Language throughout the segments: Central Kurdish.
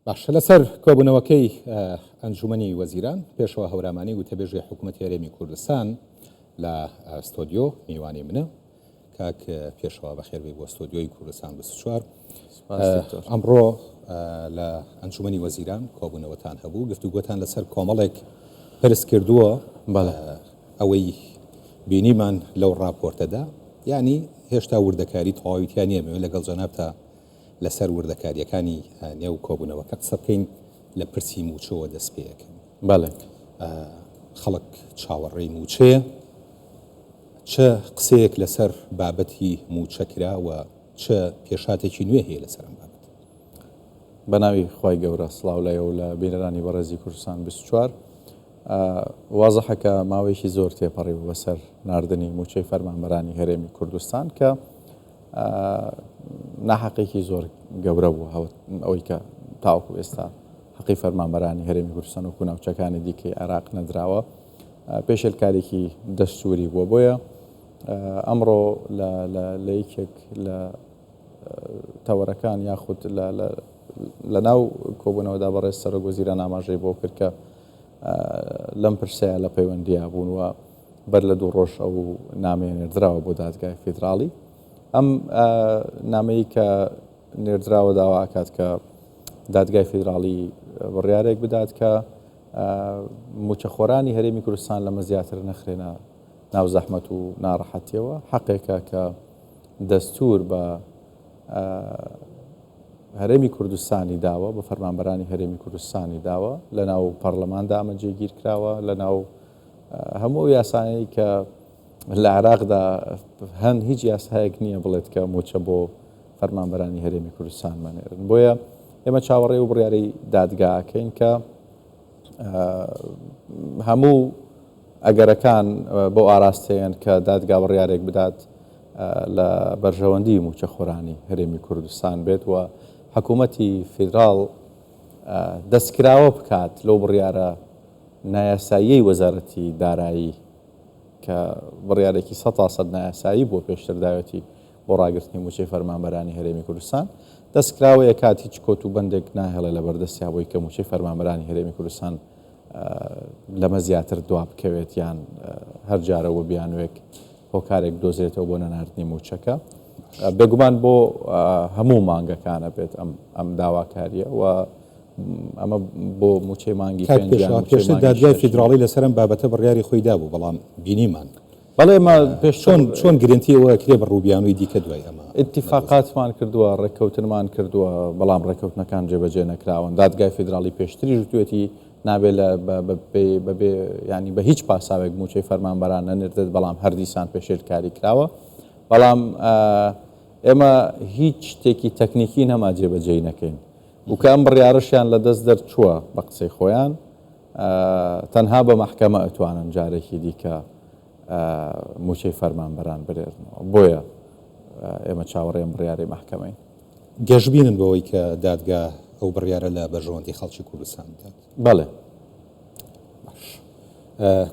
باشە لەسەر کۆبوونەوەکەی ئەنجومەنی وەزیران، پێشەوا هەورامانی وتەبێژی حکوومەتی هەرێمی کوردستان لە ستۆدیۆ میوانی منە. کاک پێشەوا بەخێربێی بۆ ستۆدیۆی کوردستان 24. ئەمڕۆ لە ئەنجومەنی وەزیران کۆبوونەوەتان هەبوو، گفتوگۆتان لەسەر کۆمەڵێک پرس کردووە. ئەوەی بینیمان لەو ڕاپۆرتەدا یعنی هێشتا وردەکاری تەواوی تیا نییە، لەگەڵ جەنابتا لەسەر وردەکارییەکانی نێو کۆبوونەوەکە قسە بکەین، لە پرسی مووچەوە دەست پێ ئەکەین. بەڵێ. خەڵک چاوەڕێی مووچەیە، چ قسەیەک لەسەر بابەتی مووچە کرا و چ پێشهاتێکی نوێ هەیە لەسەر ئەم بابەتە؟ بە ناوی خوای گەورە سڵاو لە ئێوە و لە بینەرانی بەڕێزی کوردستان 24. وازحە کە ماوەیەکی زۆر تێپەڕیوە بەسەر ناردنی مووچەی فەرمانبەرانی هەرێمی کوردستان کە ناحەقێکی زۆر گەورە بوو ئەوەی کە تاوەکو ئێستا حەقی فەرمانبەرانی هەرێمی کوردستان وەکو ناوچەکانی دیکەی عێراق نەدراوە پێشێلکارێکی دەستوری بووە بۆیە ئەمڕۆ لە یەکێک لە تەوەرەکان یاخود لە ناو کۆبوونەوەدا بەڕێز سەرۆک وەزیران ئاماژەی بۆ کرد کە لەم پرسەیە لە پەیوەندیا بوون و بەر لە دوو ڕۆژ ئەو نامەیە نێردراوە بۆ دادگای فیدراڵی. ئەم نامەی کە نێردراوە داوا ئەکات کە دادگای فیدراڵی بڕیارێک بدات کە موچەخۆرانی هەرێمی کوردستان لەمە زیاتر نەخرێنە ناو زەحمەت و ناڕەحەتیەوە. حەقێکە کە دەستور بە هەرێمی کوردستانی داوە، بە فەرمانبەرانی هەرێمی کوردستانی داوە، لە ناو پەرلەماندا ئەمە جێگیر کراوە، لە ناو هەموو ئەو یاسانەی کە لە عێراقدا هەن هیچ یاسایەک نییە بڵێت کە موچە بۆ فەرمانبەرانی هەرێمی کوردستان مەنێرن. بۆیە ئێمە چاوەڕێ و بڕیاری دادگاکەین کە هەموو ئەگەرەکان بۆ ئاراستەیەن کە دادگا بڕیارێک بدات لە بەرژەوەندی موچەخۆرانی هەرێمی کوردستان بێت و حکوومەتی فیدراڵ دەستکراوە بکات لەو بڕیارە نایاساییەی وەزارەتی دارایی کە بڕیارێکی سەتا سەد نایاسایی بووە پێشتر داوێتی بۆ ڕاگرتنی مووچەی فەرمانبەرانی هەرێمی کوردستان دەستکراوەیە کات هیچ کۆت و بەندێک ناهێڵێ لە بەردەستیا بۆی کە مووچەی فەرمانبەرانی هەرێمی کوردستان لەمە زیاتر دوا بکەوێت یان هەر جارە و بیانوێک هۆکارێک دۆزرێتەوە بۆ نەناردنی مووچەکە. بێگومان بۆ هەموو مانگەکانە بێت ئەم ئەم داواکاریە و ئەمە بۆ مووچەی مانگی کاک پێشەوا پێشتر دادگای فیدراڵی لەسەر ئەم بابەتە بڕیاری خۆی دابوو بەڵام بینیمان بەڵێ ئێمە پێش چۆن چۆن گرنتی ئەوە ئەکرێ بە ڕووبیانووی دیکە دوای ئەمە ئیتیفاقاتمان کردووە ڕێککەوتنمان کردووە بەڵام ڕێککەوتنەکان جێبەجێ نەکراون دادگای فیدراڵی پێشتریش وتوێتی نابێ لە بەبێ ینی بە هیچ پاساوێک مووچەی فەرمانبەران نەنێردێت بەڵام هەردیسان پێشێلکاری کراوە بەڵام ئێمە هیچ شتێکی تەکنیکی نەما جێبەجێی نەکەین و کە ئەم بڕیارەشیان لە دەست دەرچووە بە قسەی خۆیان تەنها بە مەحکەمە ئەتوانن جارێکی دیکە مووچەی فەرمانبەران برێرنەوە بۆیە ئێمە چاوەڕێ ئەم بڕیارەی مەحکەمەین. گەشبینن بەوەی کە دادگا ئەو بڕیارە لە بەرژەوەندی خەڵکی کوردستان بدات؟ بەڵێ. باش.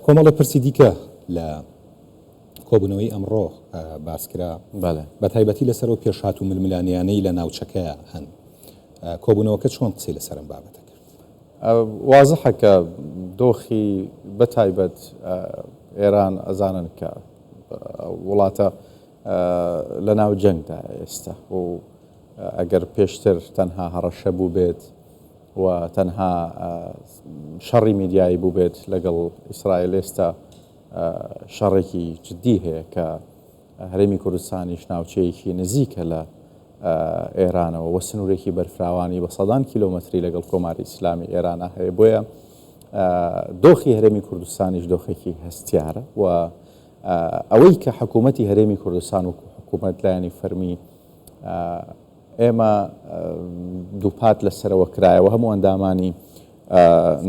کۆمەڵێ پرسی دیکە لە کۆبوونەوەی ئەمڕۆ باس کرا، بە تایبەتی لەسەر ئەو پێشهات و ململانێیانەی لە ناوچەکە هەن. کۆبوونەوەکە چۆن قسەی لەسەر ئەم بابەتە کرد؟ وازحە کە دۆخی بە تایبەت ئێران ئەزانن کە وڵاتە لە ناو جەنگدا ئێستا و ئەگەر پێشتر تەنها هەڕەشە بووبێت و تەنها شەڕی میدیایی بووبێت لەگەڵ ئیسرائیل ئێستا شەڕێکی جدی هەیە کە هەرێمی کوردستانیش ناوچەیەکی نزیکە لە ئێرانەوە و سنوورێکی بەرفراوانی بە سەدان کیلۆمەتری لەگەڵ کۆماری ئیسلامی ئێرانە هەیە بۆیە دۆخی هەرێمی کوردستانیش دۆخێکی هەستیارە و ئەوەی کە حکوومەتی هەرێمی کوردستان وەکو حکوومەت لایەنی فەرمی ئێمە دووپات لەسەرەوە کرایەوە هەموو ئەندامانی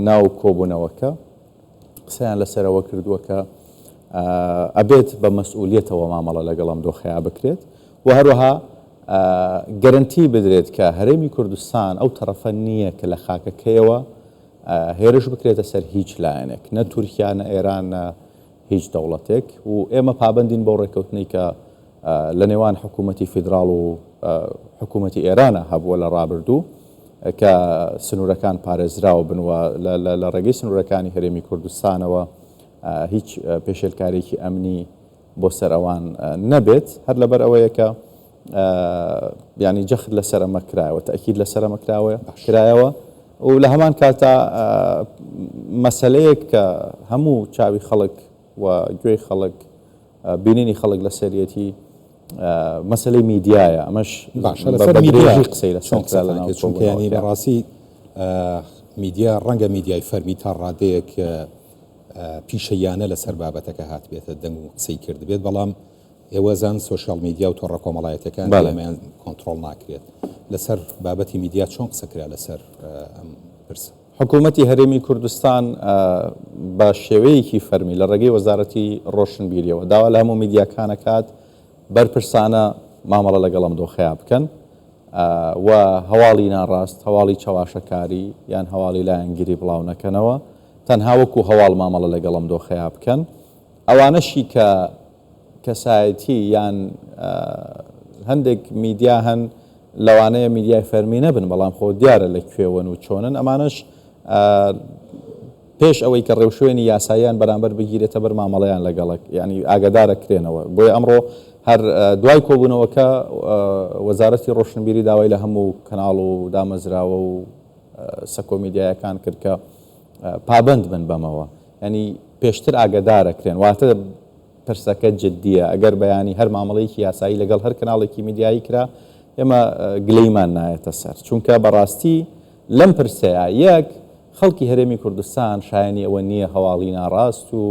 ناو کۆبوونەوەکە قسەیان لەسەر ئەوە کردووە کە ئەبێت بە مەسئولیەتەوە مامەڵە لەگەڵ ئەم دۆخەیا بکرێت و هەروەها گەرەنتی بدرێت کە هەرێمی کوردستان ئەو تەڕەفە نییە کە لە خاکەکەیەوە هێرش بکرێتە سەر هیچ لایەنێک نە تورکیا نە ئێران نە هیچ دەوڵەتێک و ئێمە پابەندین بەو ڕێککەوتنەی کە لە نێوان حکوومەتی فیدراڵ و حکوومەتی ئێرانە هەبووە لە ڕابردوو. کە سنوورەکان پارێزراو بن و لە ڕێگەی سنوورەکانی هەرێمی کوردستانەوە هیچ پێشێلکارێکی ئەمنی بۆ سەر ئەوان نەبێت. هەر لەبەر ئەوەیە کە ینی جەخت لەسەر ئەمە کرایەوە، تەئکید لەسەر ئەمە کراوە کرایەوە و لە هەمان کاتا مەسەلەیەک کە هەموو چاوی خەڵک و گوێی خەڵک بینینی خەڵک لەسەریەتی مەسەلەی میدیایە، ئەمەش باشە لەسەر میدیا قسەی لەسەر کرا لە ناو چونکە یانی بەڕاستی میدیا ڕەنگە میدیای فەرمی تا ڕادەیەک پیشەییانە لەسەر بابەتەکە هاتبێتە دەنگ و قسەی کردبێت، بەڵام ئێوە زان سۆشیال میدیا و تۆڕە کۆمەڵایەتیەکان ئێمەیان کۆنتڕۆڵ ناکرێت. لەسەر بابەتی میدیا چۆن قسە کرا لەسەر ئەم پرسە؟ حکوومەتی هەرێمی کوردستان بە شێوەیەکی فەرمی لە ڕێگەی وەزارەتی ڕۆشنبیرییەوە داوا لە هەموو میدیاکان ئەکات بەرپرسانە مامەڵە لەگەڵ ئەم دۆخەیا بکەن و هەواڵی ناڕاست، هەواڵی چەواشەکاری یان هەواڵی لایەنگری بڵاو نەکەنەوە، تەنها وەکو هەواڵ مامەڵە لەگەڵ ئەم دۆخەیا بکەن. ئەوانەشی کە کەسایەتی یان هەندێک میدیا هەن لەوانەیە میدیای فەرمی نەبن بەڵام خۆ دیارە لە کوێوەن و چۆنن ئەمانەش پێش ئەوەی کە ڕێوشوێنی یاساییان بەرامبەر بگیرێتە بەر مامەڵەیان لەگەڵک ینی ئاگادارە کرێنەوە بۆیە ئەمڕۆ هەر دوای کۆبوونەوەکە وەزارەتی ڕۆشنبیری داوای لە هەموو کەناڵ و دامەزراوە و سەکۆ میدیایەکان کرد کە پابەند بن بەمەوە ینی پێشتر ئاگادارەکرێن واتە پرسەکە جدییە، ئەگەر بەیانی هەر مامەڵەیەکی یاسایی لەگەڵ هەر کەناڵێکی میدیایی کرا، ئێمە گلەیمان نایەتە سەر، چونکە بەڕاستی لەم پرسەیا یەک، خەڵکی هەرێمی کوردستان شایەنی ئەوە نییە هەواڵی ناڕاست و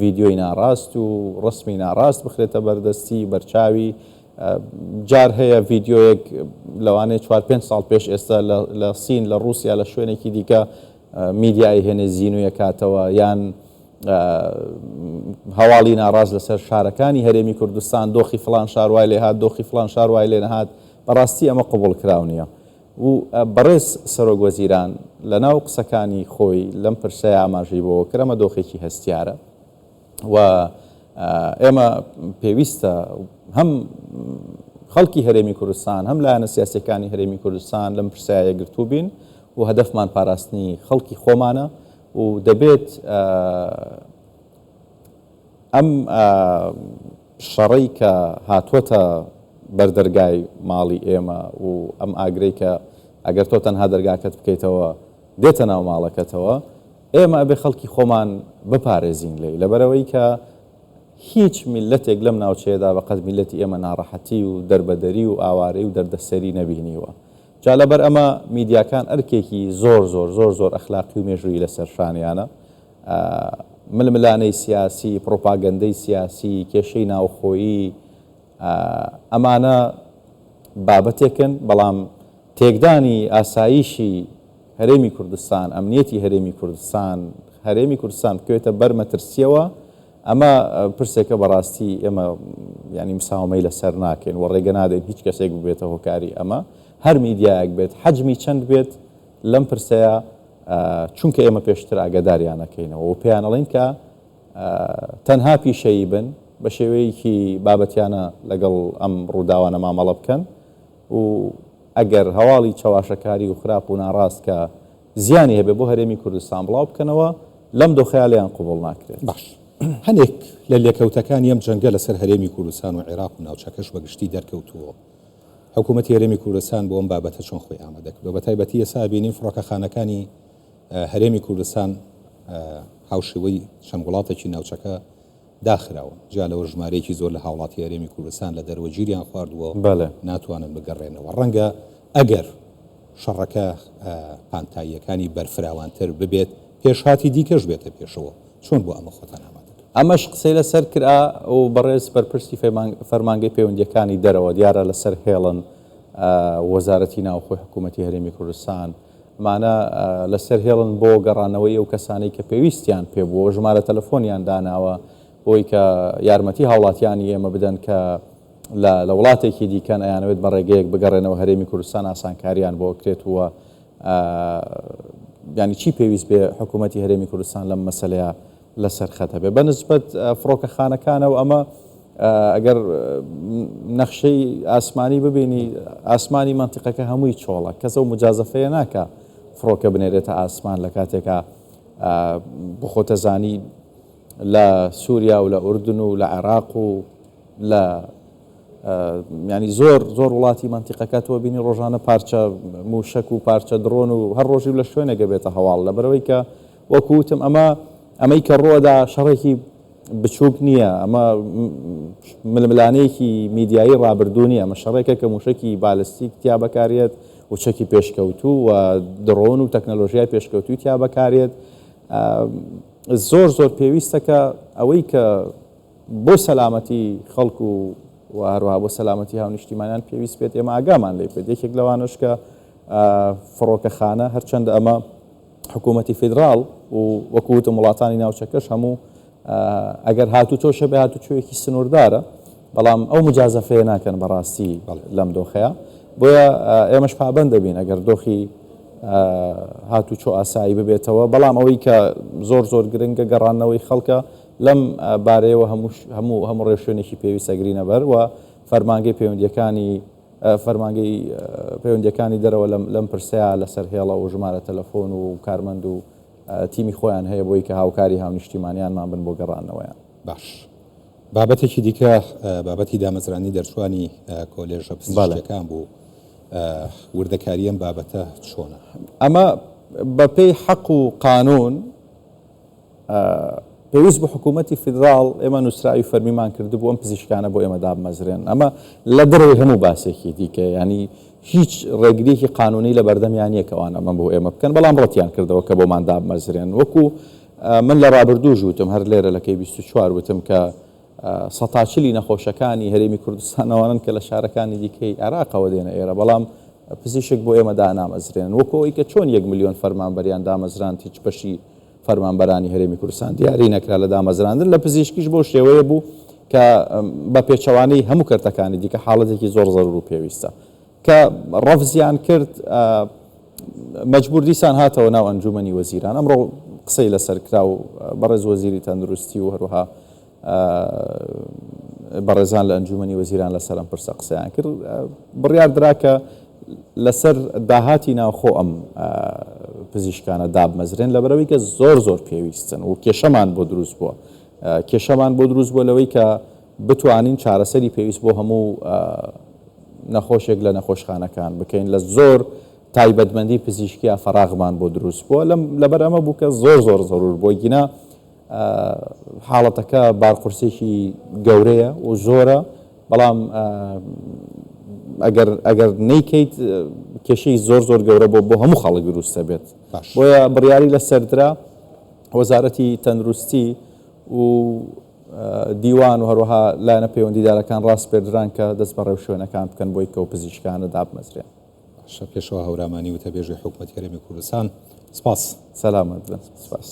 ڤیدیۆی ناڕاست و ڕەسمی ناڕاست بخرێتە بەردەستی، بەرچاوی، جار هەیە ڤیدیۆیەک لەوانەیە چوار پێنج ساڵ پێش ئێستا لە سین، لە ڕووسیا، لە شوێنێکی دیکە میدیا ئەیهێنێ زینوویەکاتەوە، یان هەواڵی ناڕاست لەسەر شارەکانی هەرێمی کوردستان، دۆخی فڵان شار وای لێهات، دۆخی فڵان شار وای لێنەهات، بەڕاستی ئەمە قبوڵکراو نییە و بەڕێز سەرۆک وەزیران لەناو قسەکانی خۆی لەم پرسەیا ئاماژەی بەوە کرد ئەمە دۆخێکی هەستیارە و ئێمە پێویستە هەم خەڵکی هەرێمی کوردستان هەم لایەنە سیاسیەکانی هەرێمی کوردستان لەم پرسەیا یەکگرتوو بین و هەدەفمان پاراستنی خەڵکی خۆمانە و دەبێت ئەم شەڕەی کە هاتووەتە بەردەرگای ماڵی ئێمە و ئەم ئاگرەی کە ئەگەر تۆ تەنها دەرگاکەت بکەیتەوە دێتە ناو ماڵەکەتەوە، ئێمە ئەبێ خەڵکی خۆمان بپارێزین لێی، لەبەرئەوەی کە هیچ میللەتێک لەم ناوچەیەدا بەقەد میللەتی ئێمە ناڕەحەتی و دەربەدەری و ئاوارەیی و دەردەسەری نەبینیوە. جا لەبەر ئەمە میدیاکان ئەرکێکی زۆر زۆر زۆر زۆر ئەخلاقی و مێژوویی لەسەر شانیانە. ململانێی سیاسی، پڕوپاگەندەی سیاسی، کێشەی ناوخۆیی، ئەمانە بابەتێکن، بەڵام تێکدانی ئاسایشی هەرێمی کوردستان، ئەمنیەتی هەرێمی کوردستان، هەرێمی کوردستان بکەوێتە بەر مەترسییەوە، ئەمە پرسێکە بەڕاستی ئێمە یانی مساوەمەی لەسەر ناکەین و ڕێگە نادەین هیچ کەسێک ببێتە هۆکاری ئەمە، هەر میدیایەک بێت، حەجمی چەند بێت لەم پرسەیە، چونکە ئێمە پێشتر ئاگاداریان ئەکەینەوە و پێیان ئەڵێین کە تەنها پیشەیی بن، بە شێوەیەکی بابەتیانە لەگەڵ ئەم ڕووداوانە مامەڵە بکەن و ئەگەر هەواڵی چەواشەکاری و خراپ و ناڕاست کە زیانی هەبێت بۆ هەرێمی کوردستان بڵاو بکەنەوە، لەم دۆخەیا لێیان قبوڵ ناکرێت. باش هەنێک لە لێکەوتەکانی ئەم جەنگە لەسەر هەرێمی کوردستان و عێراق و ناوچەکەش بە گشتی دەرکەوتووە. حکوومەتی هەرێمی کوردستان بۆ ئەم بابەتە چۆن خۆی ئامادە کردووە؟ بەتایبەتی ئێستا ئەبینین فڕۆکەخانەکانی هەرێمی کوردستان هاوشێوەی چەند وڵاتێکی ناوچەکە داخراون، جیا لەوە ژمارەیەکی زۆر لە هاوڵاتی هەرێمی کوردستان لە دەرەوە گیریان خواردووە و ناتوانن بگەڕێنەوە. ڕەنگە ئەگەر شەڕەکە پانتاییەکانی بەرفراوانتر ببێت، پێشهاتی دیکەش بێتە پێشەوە. چۆن بۆ ئەمە خۆتان ئامادە کردووە؟ ئەمەش قسەی لەسەر کرا و بەڕێز بەرپرسی فەرمانگەی پەیوەندییەکانی دەرەوە، دیارە لەسەر هێڵن وەزارەتی ناوخۆی حکوومەتی هەرێمی کوردستان، ئەمانە لەسەر هێڵن بۆ گەڕانەوەی ئەو کەسانەی کە پێویستیان پێ بووە و ژمارە تەلەفۆنیان داناوە بۆی کە یارمەتی هاوڵاتیانی ئێمە بدەن کە لە لە وڵاتێکی دیکەن ئەیانەوێت بە ڕێگەیەک بگەڕێنەوە هەرێمی کوردستان ئاسانکاریان بۆ ئەکرێت و یانی چی پێویست بێ حکوومەتی هەرێمی کوردستان لەم مەسەلەیە لەسەر خەت هەبێ بە نسبەت فڕۆکەخانەکانەوە ئەمە. ئەگەر نەخشەی ئاسمانی ببینی ئاسمانی مەنتیقەکە هەمووی چۆڵە، کەس ئەو موجازەفەیە ناکا فڕۆکە بنێرێتە ئاسمان لە کاتێکا بخۆتەزانی لە سووریا و لە ئوردن و لە عێراق و لە ینی زۆر زۆر وڵاتی مەنتیقەکە تۆ بینی ڕۆژانە پارچە موشک و پارچە درۆن و هەر ڕۆژی لە شوێنێکە بێتە هەواڵ لەبەرەوەی کە وەکو وتم ئەمە ئەمەی کە ڕۆدا شەڕێکی بچووک نییە، ئەمە ململانێیەکی میدیایی ڕابردوو نییە، ئەمە شەڕێکە کە مووشەکی بالستیک تیا بەکارێت و چەکی پێشکەوتوو و دڕۆن و تەکنەلۆژیای پێشکەوتووی تیا بەکارێت. زۆر زۆر پێویستە کە ئەوەی کە بۆ سەلامەتی خەڵک و و هەروەها بۆ سەلامەتی هاونیشتیمانیان پێویست بێت ئێمە ئاگامان لێ بێت. یەکێک لەوانەش کە فڕۆکەخانە، هەرچەندە ئەمە حکوومەتی فیدراڵ و وەکو وتم وڵاتانی ناوچەکەش هەموو ئەگەر هاتوچۆش هەبێ هاتوچۆیەکی سنووردارە، بەڵام ئەو مجازەفەیە ناکەن بەڕاستی لەم دۆخەیە. بۆیە ئێمەش پابەند دەبین ئەگەر دۆخی هاتوچۆ ئاسایی ببێتەوە، بەڵام ئەوەی کە زۆر زۆر گرنگە گەڕاندنەوەی خەڵکە لەم بارەیەوە هەموو هەموو هەموو ڕێوشوێنێکی پێویست ئەگرینە بەر و فەرمانگەی پەیوەندییەکانی فەرمانگەی پەیوەندییەکانی دەرەوە لەم پرسەیە لەسەر هێڵە و ژمارە تەلەفۆن و کارمەند و تیمی خۆیان هەیە بۆی کە هاوکاری هاونیشتیمانیانمان بن بۆ گەڕانەوەیان. باش بابەتێکی دیکە بابەتی دامەزراندنی دەرچوانی کۆلێژە پزیشکیەکان بوو وردەکاری ئەم بابەتە چۆنە؟ ئەمە بەپێی حەق و قانون پێویست بوو حکوومەتی فیدراڵ، ئێمە نووسراوی فەرمیمان کردبوو ئەم پزیشکانە بۆ ئێمە دابمەزرێن. ئەمە لە دەرەوەی هەموو باسێکی دیکەیە، یانی هیچ ڕێگرییەکی قانوونی لە بەردەمیان نییە کە ئەوان ئەمە بۆ ئێمە بکەن، بەڵام ڕەتیان کردەوە کە بۆمان دابمەزرێن. وەکوو من لە ڕابردووش وتم، هەر لێرە لە کەی 24 وتم کە سەتا چلی نەخۆشەکانی هەرێمی کوردستان ئەوانەن کە لە شارەکانی دیکەی عێراقەوە دێنە ئێرە، بەڵام پزیشک بۆ ئێمە دانامەزرێنن. وەکوو ئەوەی کە چۆن یەک ملیۆن فەرمانبەریان دامەزراند هیچ بەشی فەرمانبەرانی هەرێمی کوردستان دیاری نەکرا لە دامەزراندن لە پزیشکیش بەو شێوەیە بوو کە بە پێچەوانەی هەموو کەرتەکانی دیکە حاڵەتێکی زۆر زەرور و پێویستە کە ڕەفزیان کرد مەجبور دیسان هاتەوە ناو ئەنجومەنی وەزیران ئەمڕۆ قسەی لەسەر کرا و بەڕێز وەزیری تەندروستی و هەروەها بەڕێزان لە ئەنجومەنی وەزیران لەسەر ئەم پرسە قسەیان کرد بڕیار درا کە لەسەر داهاتی ناوخۆ ئەم پزیشکانە دابمەزرێن لەبەرەوەی کە زۆر زۆر پێویستن و کێشەمان بۆ دروست بووە کێشەمان بۆ دروست بووە لەوەی کە بتوانین چارەسەری پێویست بۆ هەموو نەخۆشێک لە نەخۆشخانەکان بکەین لە زۆر تایبەتمەندی پزیشکیا فەراغمان بۆ دروست بووە لەم لەبەر ئەمە بوو کە زۆر زۆر زەرور بۆ گینا حاڵەتەکە بارقورسێکی گەورەیە و زۆرە، بەڵام ئەگەر ئەگەر نەیکەیت کێشەی زۆر زۆر گەورە بۆ بۆ هەموو خەڵک دروست دەبێت. بۆیە بڕیاری لەسەردرا وەزارەتی تەندروستی و دیوان و هەروەها لایەنە پەیوەندیدارەکان ڕاسپێردران کە دەست بە ڕێوشوێنەکان بکەن بۆی کە ئەو پزیشکانە دابمەزرێن. باشە پێشەوا هەورامانی وتەبێژی حکومەتی هەرێمی کوردستان سپاس. سەلامەت بن سپاس.